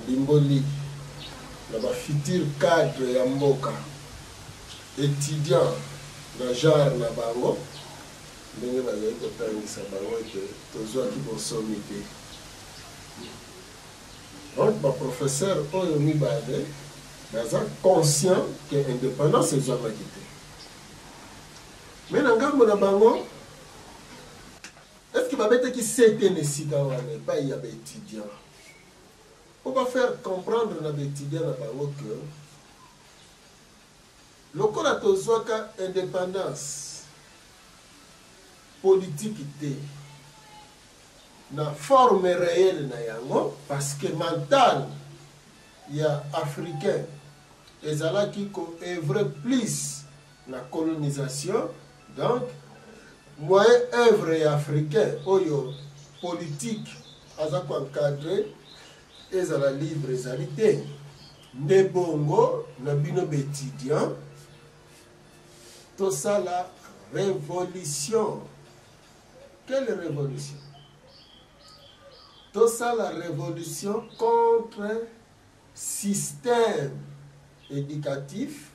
Alimboli na ba futur cadre ya mboka, etudiant na genre na bango, ndenge bazali kotangisa bango ete tozwaki bonsomi te. Donc ba professeurs oyo mibale baza conscient que independance ezwamaki te. Mais na ngambo na bango, est-ce que babetaki sete na esika wana epai ya ba étudiants mpo ba faire comprendre na ba étudiants na bango que lokola tozwaka independance politique te na forme réelle na yango, parce que mental ya africain ezalaki ko œuvrer plus na colonisation, donc moyen œuvre ya africain oyo politique aza ko encadrer ezala libre ezali te. Nde bongo na bino ba étudiants tosala révolution. Quelle révolution? Tosala révolution contre système éducatif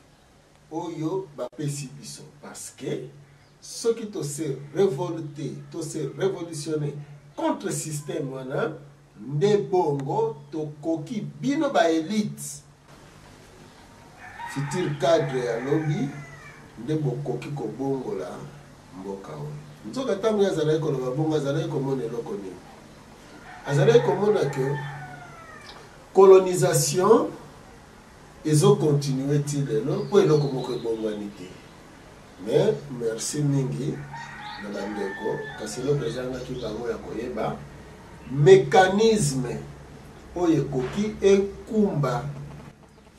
oyo bapesi biso, parce que soki to se révolter, to se révolutionner contre système wana, nde bongo tokoki bino ba élite futur cadre ya lobi nde bokoki kobongola mboka oyo. Nzoka ntango ye azalaki koloba bongo, azalaki komona eloko nini? Azalaki komona ke colonisation ezokontinue ti lelo mpo eloko moko ebongwani te. Mais merci mingi na bandeko, kasi eloko ezangaki bango ya koyeba mécanisme oyo ekoki ekumba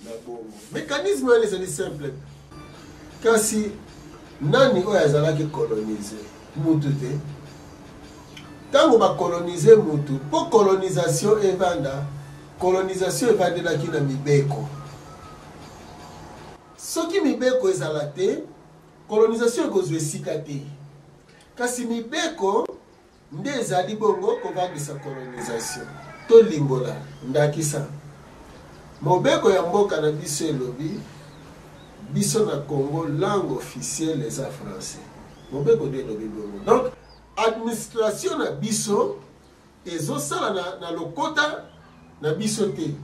na bongo. Mécanisme wana ezali simple, kasi nani oyo azalaki colonise? Mutu te. Ntango bakolonize mutu, mpo colonisation evanda, colonisation evandelaki na mibeko. Soki mibeko ezala te, colonisation ekozwa esika te. Kasi mibeko nde ezali bongo kovandisa colonisation. Tolimbola ndakisa. Mobeko ya mboka na biso elobi biso na Congo langue officielle eza français. Mobeko nde elobi bongo. Donc administration na biso ezosala na lokota na biso te,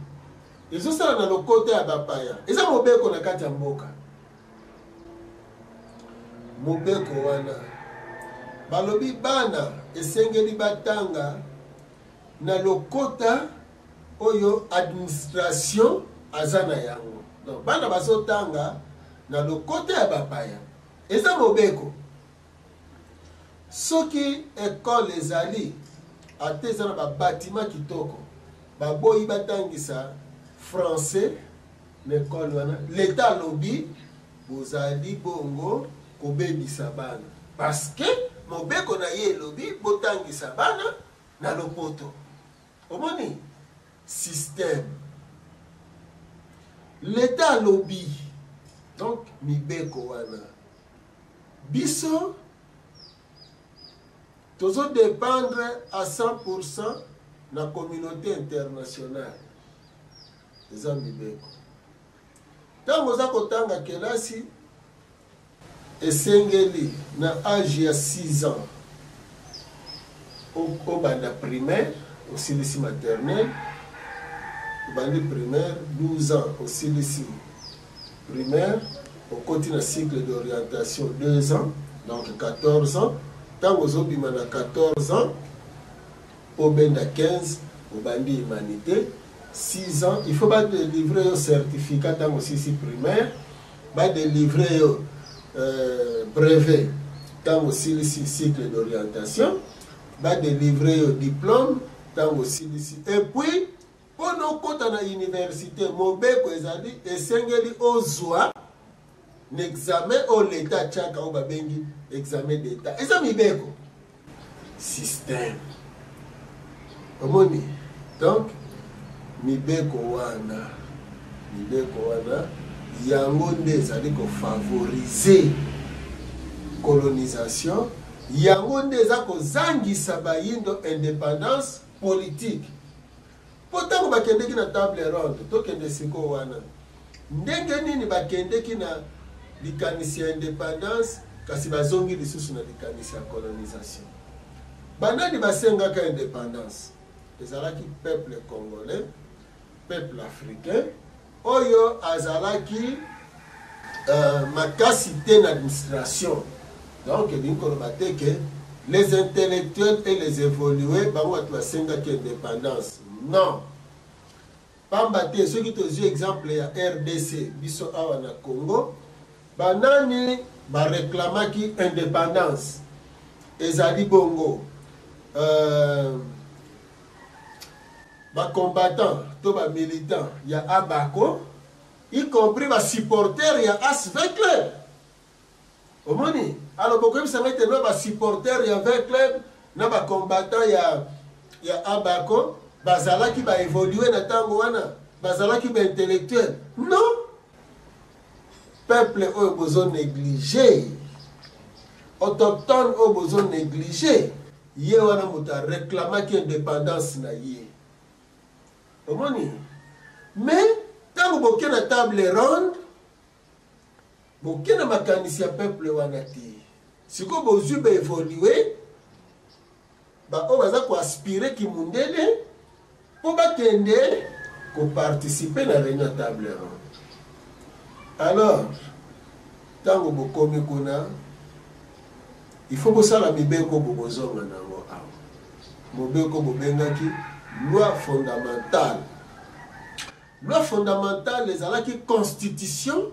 ezosala na lokota ya bapaya. Eza mobeko na kati ya mboka. Mobeko wana balobi bana esengeli batanga na lokota oyo administration aza na yango. Donc bana bazotanga na lokota ya bapaya, eza mobeko. Soki ekole ezali ata eza na babatima kitoko, baboyi batangisa français na ekole wana, leta alobi bozali bongo kobebisa bana, parce que mobeko na ye elobi botangisa bana na lopoto. Omoni système leta alobi. Donc mibeko wana biso tozo dépendre à 100% na communauté internationale. Eza mibeko. Ntango oza kotanga kelasi, esengeli na age ya 6 ans obanda primaire, osilisi maternelle, obandi primaire, 12 ans osilisi primaire, okoti na cycle d'orientation 2 ans, donc 14 ans. Ntango ozobima na 14 ans obenda 15, obandi humanité 6 ans. Il faut badélivrer yo certificat ntango osilisi primaire, badélivrer yo brevet ntango osilisi cycle d'orientation, badélivrer yo diplôme ntango osilisi. Et puis mpona okota na université, mobeko ezali esengeli ozwa na examen oyo leta atiaka, oyo babengi examen d'état. Eza mibeko, système. Omoni, donc mibeko wana yango nde ezali kofavorize colonisation, yango nde eza kozangisa bayindo indépendance politique. Mpo ntango bakendeki na table ronde, tokende sikoyo wana, ndenge nini bakendeki na likanisi ya independance kasi bazongi lisusu na likanisi ya colonisation? Banani basengaka independance? Ezalaki peuple congolais, peuple africain oyo azalaki makasi te na administration. Donc elingi koloba te ke les intellectuels et les évolués bango bato basengaki indépendance, non. Pamba te soki tozwi exemple ya RDC, biso awa na Congo, banani bareklamaki indépendance? Ezali bongo bacombattant to bamilitant ya Abako, y compris basupporter ya AS V Club. Omoni, alors bokoyebisa ngai te no basupporter ya V Club na bacombattant ya Abako bazalaki baévolue na ntango wana, bazalaki baintellectuel? Non. Peuple oyo bozo néglige, autochtone oyo bozo néglige, ye wana moto areklamaki indépendance na ye. Omoni, mais ntango boke na table ronde, boke na makanisi ya peuple wana te. Sikoyo bozwi baévolue, baoyo baza koaspire kimundele, mpo bakende koparticipe na réunion ya table ronde. Alors ntango bokomi kuna, il faut bosala mibeko, bokozonga nango awa. Mobeko bobengaki loi fondamentale. Loi fondamentale ezalaki constitution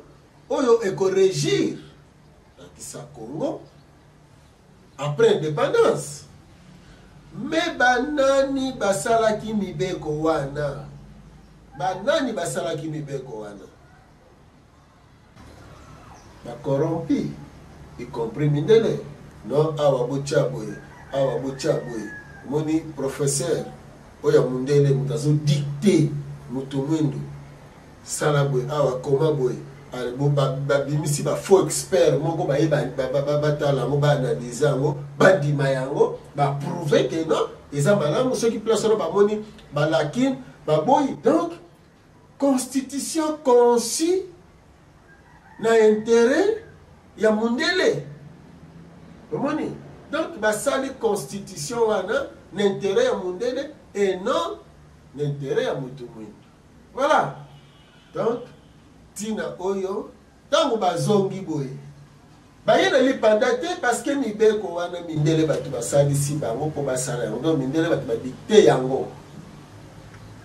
oyo ekorégir nakisa Congo après indépendance. Me banani basalaki mibeko wana? Banani basalaki mibeko wana? Bacorrompi, y compris mindele. Non, awa botya boye, awa botya boye. Omoni professeur oyo ya mundele, moto azodicte moto mwindu: sala boye awa, koma boye. Babimisi bafaux expert moko, baye batala yango, baanalyse yango, bandima yango, baprouve ke non, eza malamu. Soki place wana bamoni balacune, baboyi. Donc constitution conçue na intérêt ya mundele. Omoni, donc basali constitution wana na intérêt ya mundele et non na intérêt ya moto mwindu. Voilà. Donc ntina oyo ntango bazongi boye, baye na lipanda te, parce que mibeko wana mindele bato basalisi bango mpo basala yango. Donc mindele bato badicte yango,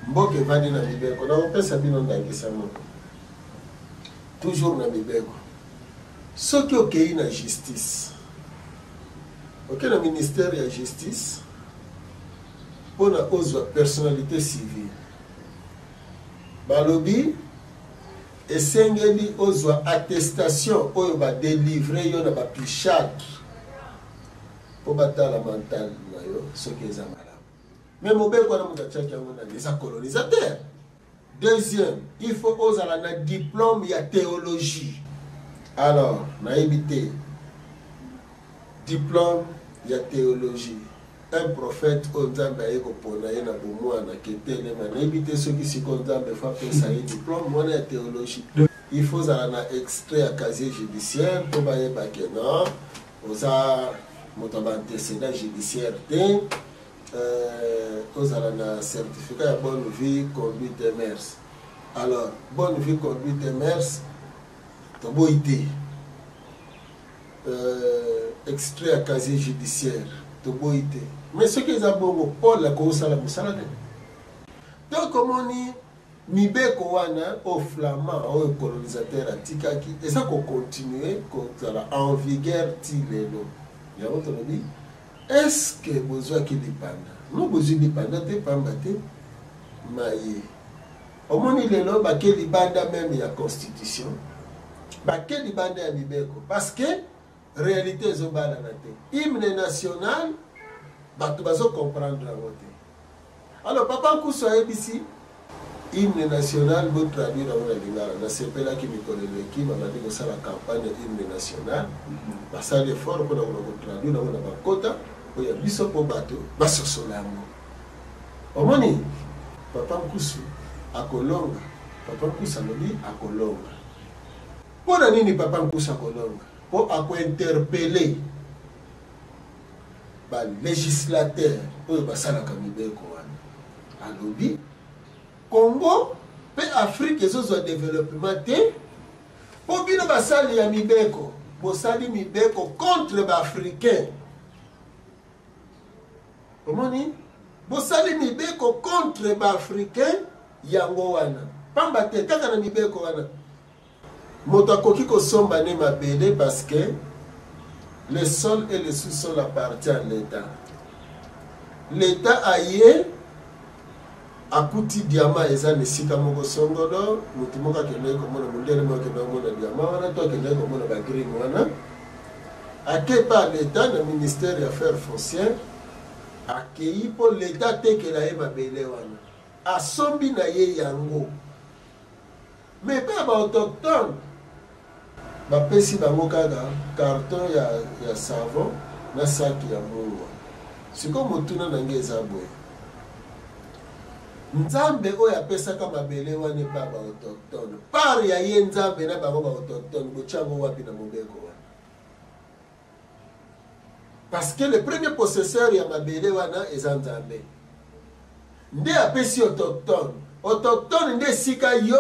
mboka evandi na mibeko. Nakopesa bino ndakisa moko, toujours na mibeko. Soki okei na justice, okei na ministère ya justice mpona ozwa personnalité civile, balobi esengeli ozwa attestation oyo badelivre yo na bapsychiatre mpo batala mental na yo soki eza malamu. Me mobeko wana, moto atiaki yango nani? Eza colonisateur. Deuxième, il faut ozala na diplôme ya théologie. Alors nayebi te, diplôme ya théologie, un prophète oyo Nzambe aye kopona ye na bomwana ketelema, nayebi te soki sikoyo Nzambe faut apesa ye diplôme wana ya théologie. Il faut ozala na extrait ya casier judiciaire mpo bayeba ke non, oza moto ya baantécédent judiciaire te. Ozala na certificat ya bonne vie, conduite et mœurs. Alors bonne vie, conduite et mœurs, toboyi te. Extrait ya casier judiciaire, toboyi te. Mais soki eza bongo, Paul akosala mosala nini? Donc omoni, mibeko wana oyo flamand, oyo colonisateur atikaki, eza kocontinue kozala en vigueur ti lelo. Yango tolobi, est-ce que bozwaki lipanda? No, bozwi lipanda te, pamba te maye omoni lelo, bake libanda même ya constitution, bake libanda ya mibeko, parce que réalité ezobalana te. Hymne national, bato bazocomprendre yango te. Alors papa Nkusu ayebisi hymne national botraduire yango na lingala. Nasepelaki mikolo eleki babandi kosala campagne ya hymne national, basali effort mpona kona kotraduire yango na bakota oyo ya biso mpo bato basosola yango. Omoni, Papa Nkusu akolonga. Papa Nkusu alobi akolonga. Mpo na nini Papa Nkusu akolonga? Mpo akointerpele ba législateur oyo basalaka mibeko wana. Alobi Congo mpe Afrique ezozwa développement te mpo bino basali ya mibeko bosali mibeko contre ba africain. Omoni, bosali mibeko contre ba africain, yango wana pamba te kaka na mibeko wana moto akoki kosomba ne mabele parce que le sol et le sous-sol appartient à l'État. L'État aye akuti diamant eza na esika moko songolo, moto moko akendaki komona, mondele moko akendaki komona diamant wana to akendaki komona bagrine wana, ake pa l'État na ministère ya affaires foncières, akei mpo l'État atekela ye mabele wana, asombi na ye yango. Mais epai ya baautochtone bapesi bango kaka carton ya, ya savon na saki ya mungwa. Sikoyo motuna na ngai eza boye, Nzambe oyo apesaka mabele wana epai ya baautochtone, part ya ye Nzambe na bango baautochtone, botya yango wapi na mobeko wana? Parce que le premier possesseur ya mabele wana eza Nzambe nde apesi autochtone. Autochtone nde esika yo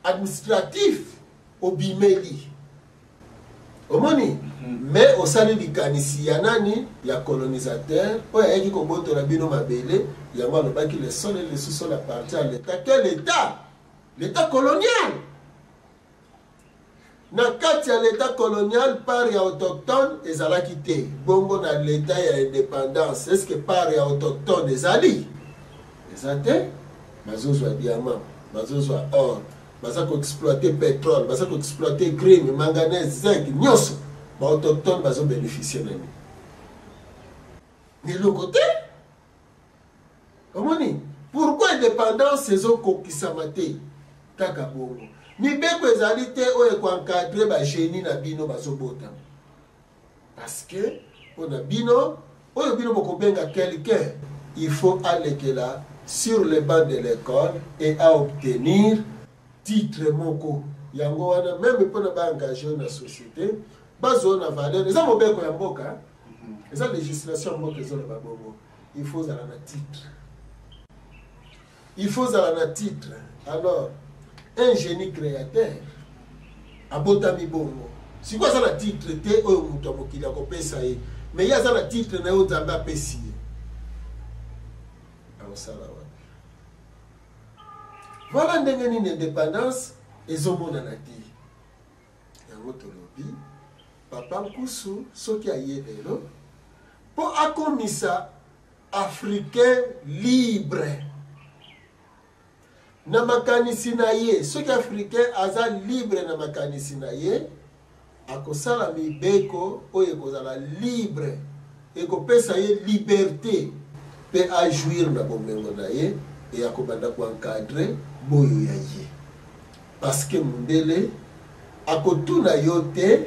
administratif obimeli, omoni? Mais osali likanisi ya nani? Ya colonisateur oyo ayaki kobotola bino mabele. Yango alobaki le sol et le sous-sol appartient à l'État. Quel État? L'État colonial. Na kati ya l'État colonial, part ya autochtone ezalaki te. Bongo na l'État ya indépendance, est-ce que part ya autochtone ezali? Eza te. Bazozwa diamant, bazozwa or, baza koexploite pétrole, baza koexploite green, manganèse, zinc, nyonso. Baautochtone bazobénéficie na nini? Eloko te. Omoni pourquoi indépendance ezokokisama te? Kaka bongo mibeko ezali te oyo ekoencadre bagenie na bino bazobotama, parce que mpona bino oyo bino bokobenga quelqu'un, il faut alekela sur le banc de l'école et à obtenir titre moko. Yango wana meme mpona baengage oyo na société bazwa na valeur, eza mobeko ya mboka, eza législation ya mboka ezoloba bongo, il faut ozala na titre, il faut ozala na titre. Alors un génie créateur abotami bongo, sikoyo aza na titre te oyo moto ya mokili akopesa ye, mais ye aza na titre na ye oyo Nzambe apesi ye, akosala wapi? Voilà ndenge nini indépendance ezomonana te. Yango tolobi Papa Nkusu soki aye lelo mpo akomisa africain libre na makanisi na ye, soki africain aza libre na makanisi na ye, akosala mibeko oyo ekozala libre, ekopesa ye liberté mpe ajouir na bomengo na ye, e akobanda koencadre boyo ya ye. Parce que mundele akotuna yo te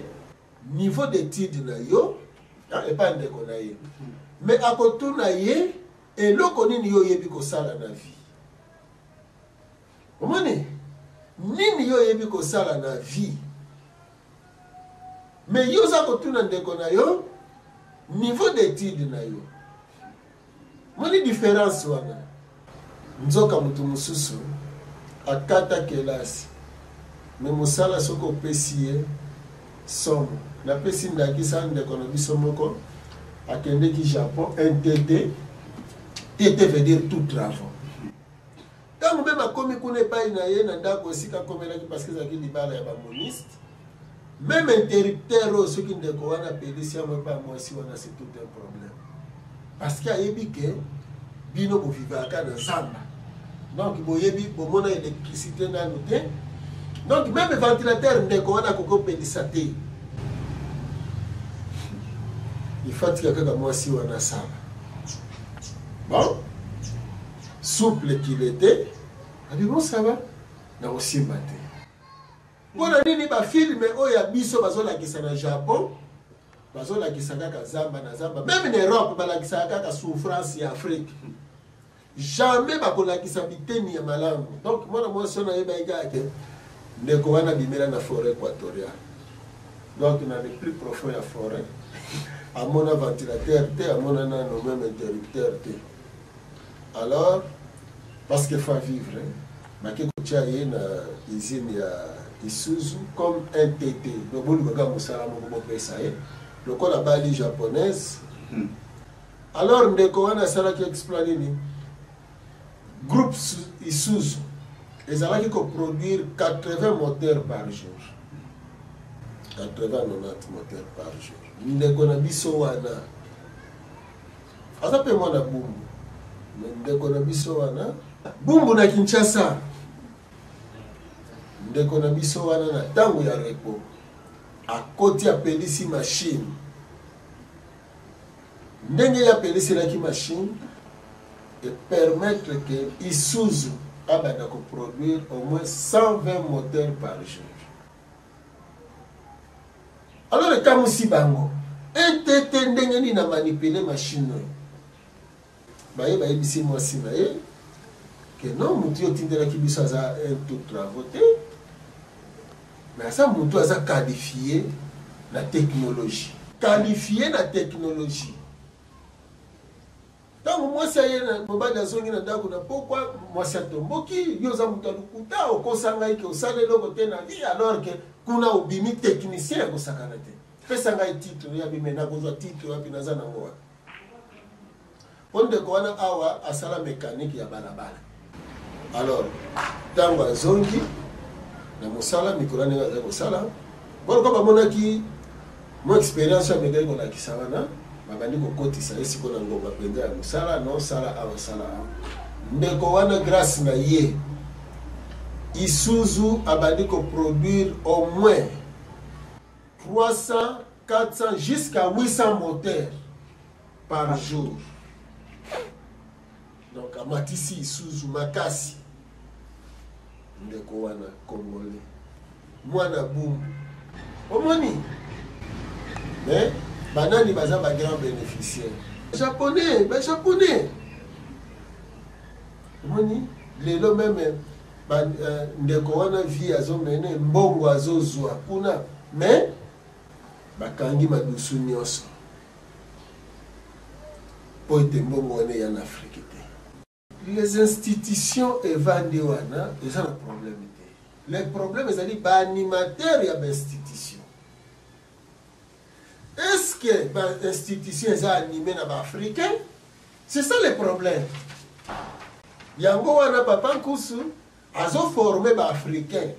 niveau d'étude na yo epai ndeko na ye, mais akotuna ye eloko nini yo oyebi kosala na vie. Omoni nini yo oyebi kosala na vie, mais yo oza kotuna ndeko na yo niveau d'étude na yo. Moni différence wana? Nzoka moto mosusu akata kelasi, me mosala soki opesi ye somo. Napesi ndakisa ndeko na biso moko akendeki Japon, un TT. TT veut dire tout travaux. Ntango mpe bakomi kuna epai na ye na ndako esika akomelaki, parce que ezalaki libala ya bamoniste, même interrupteur oyo soki ndeko wana apelisi yango epai ya mwasi wana, c'est tout un problème, parce que ayebi ke bino bovivaka na zamba, donc boyebi bomona électricité nanu te, donc même ventilateur ndeko wana akoki kopelisa te. Il faut atika kaka mwasi wana asala. Bon, souple qu'il était, abi bon, ça va, nakosimba te. Mpona nini bafilme oyo ya biso bazolakisa na Japon, bazolakisa kaka zamba na zamba? Meme na Europe balakisaka kaka souffrance ya Afrique. Jamais bakolakisa biteni ya malamu. Donc mwana mwasi wana ayebaki kaka ke ndeko wana abimela na forêt équatoriale, donc na le plus profond ya forêt. Amona ventilateur te, amona nano même interrupteur te. Alors, parce que faut vivre, bake kotia ye na usine ya Isuzu comme un TT. Donc boluka kaka mosala moko bopesa ye lokola bali japonaise. Alors ndeko wana asalaki exploit nini? Groupe Isuzu ezalaki koproduire 80 moteurs par jour, 80 90 moteurs par jour. Ndeko na biso wana aza mpe mwana Bumbu, me ndeko na biso wana Bumbu na Kinshasa, ndeko na biso wana na ntango ya repos akoti, apelisi machine. Ndenge ye apeliselaki machine, epermettre ke Isuzu abanda koproduire au moins 120 moteurs par jour. Alors ekamwisi bango etete ndenge nini na manipule machine oyo. Baye bayebisi mwasi na ye ke non, motu yo otindelaki biso aza un tout travaux te, mais aza motu aza qualifié na technologie, qualifié na technologie. Ntango mwasi aye na mobali azongi na ndako na pokwa, mwasi atomboki: "Yo oza moto ya lokuta, okosa ngai ke osala eloko te na vie, alors ke kuna obimi technicien ya kosakana te. Pesa ngai titre ya bime." "Nakozwa titre wapi? Naza nango wapi?" Mpo ndeko wana awa asala mécanique ya balabala. Alors ntango azongi na mosala, mikolo ndenge azali kosala boloko, bamonaki mo expérience oyo amekaki kolakisa wana, babandi kokotisa ye sikoyo na ngonga mpenza ya mosala. No, sala awa, sala awa. Ndeko wana, grâce na ye, Isuzu abandi koproduire au moins 300, 400 jusqu'à 800 moteurs par jour. Donc amatisi Isuzu makasi. Ndeko wana congolais, mwana Bumbu. Omoni, mais banani baza bagrand bénéficiaire? Japonais, bajaponais. Omoni lelo même ndeko wana, vie azomene, mbongo azozwa kuna, mais bakangi madusu nyonso mpo ete mbongo wana eya na Afrique te. Les institutions evandi wana, eza na problème te. Le problème ezali baanimateur ya bainstitution. Est ce que bainstitution eza animé na baafricain? C'est ça le problème. Yango wana papa Nkusu azoforme baafricain,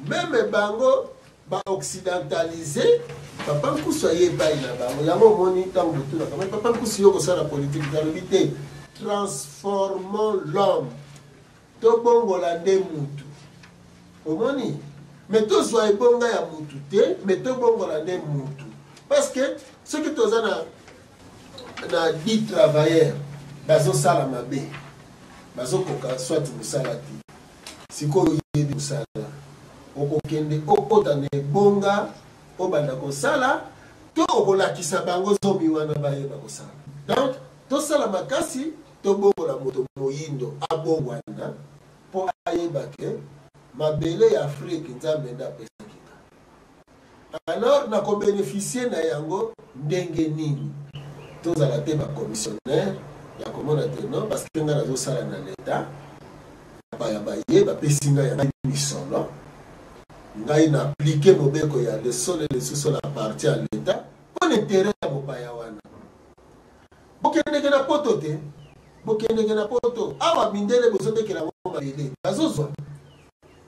même bango baoccidentalize. Papa Nkusu ayebai na bango. Yango omoni ntango botunaka: "Mais papa Nkusu, yo kosala politike?" Alobi te: "Transformons l'homme." Tobongola nde mutu. Omoni, me tozwa ebonga ya mutu te, me tobongola nde mutu, parce que soki toza na 10 travailleurs bazosala mabe, bazokoka soit mosala te, sikoyo oyebi mosala, okokende okota na ebonga, obanda kosala to okolakisa bango zomi wana bayeba kosala. Donc tosala makasi, tobongola moto moyindo, abongwana mpo ayeba ke mabele ya Afrique, Nzambe nde apesaki nga. Alors nakobénéficie na yango ndenge nini? Tozala te bacommissionnaire ya komona te non, parce que ngai nazosala na leta, baya baye bapesi ngai ya misolo, ngai na appliquer mobeko ya le sol et le sous-sol appartient à l'État mpo na intérêt ya mopaya wana. Bokendeke na Poto te, bokendeke na Poto. Awa mindele bozotekela yango mabele, bazozwa.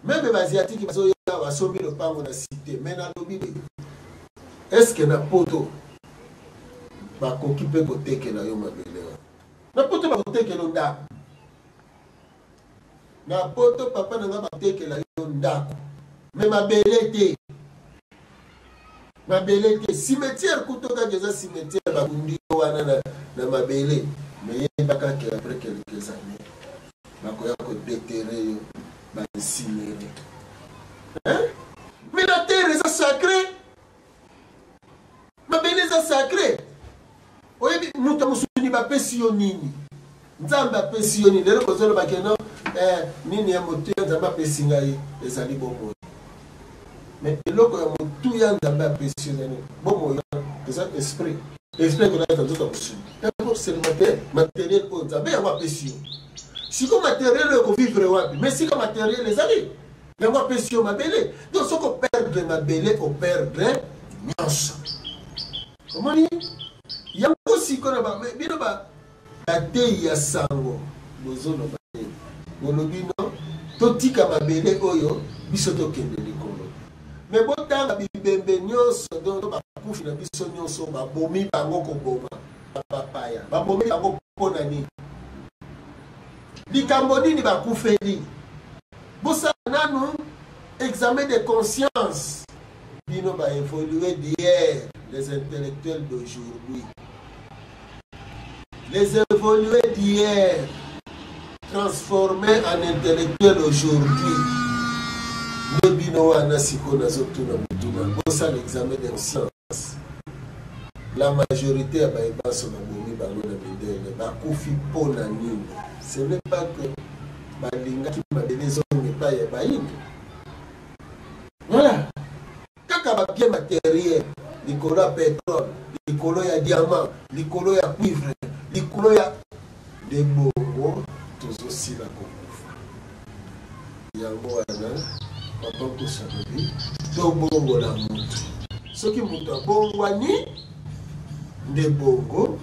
Même baasiatique bazoya, basombi lopango na cité. Mais nalobi boye: est-ce na Poto bakoki mpe kotekela yo mabele wana? Na Poto bakotekela ndako? Na Poto, papa na nga, batekela yo ndako, mais mabele te, mabele te. Cimetière kuto kaka eza cimetière, bakundi yo wana na mabele, mais yebaka ke après quelques années bakoya kodéterrer yo, baincinérer, hein? Mais la terre eza sacré, mabele eza sacré. Oyebi moto ya mosuni bapesi yo nini? Nzambe apesi yo nini? Lelo bozoloba ke no eh, nini ya motuya Nzambe apesi ngai ezali bomoi. Mais eloko ya motuya Nzambe apesi yo ezali bomoi, eza esprit. Esprit ekolata nzoto ya mosuni. D'abord c'est le matériel, matériel oyo Nzambe yango apesi yo. Siko matériel oyo ekovivre wapi? Mais sika matériel ezali yango apesi yo mabele. Donc soki operdre mabele, operdre nyonso. Omoni yango sikoyo na bino ba Bateyi ya sango bozoloba nini? Bolobi no totika mabele oyo biso tokende likolo. Mais botanga bibembe nyonso donc bakufi na biso nyonso babomi bango koboma bapaya. Babomi bango mpo na nini? Likambo nini bakufeli? Bosala nanu examen de conscience. Bino ba évoluer d'hier, les intellectuels d'aujourd'hui. Les évolués d'hier, transformés en intellectuels aujourd'hui. Nde bino wana sikoyo nazotuna motuna, bosala examen de science. La majorité ya baye banso babomi bango na mindele bakufi mpo na nini? Ce n'est pas que balingaki mabele ezonga epai ya bayindo. Voilà. Kaka ba bien materiel likolo ya petrole, likolo ya diamant, likolo ya cuivre, likolo ya nde bongo tozosila kokufa. Yango wana papa Nkusu alobi tobongola moto. Soki moto abongwani nde bongo.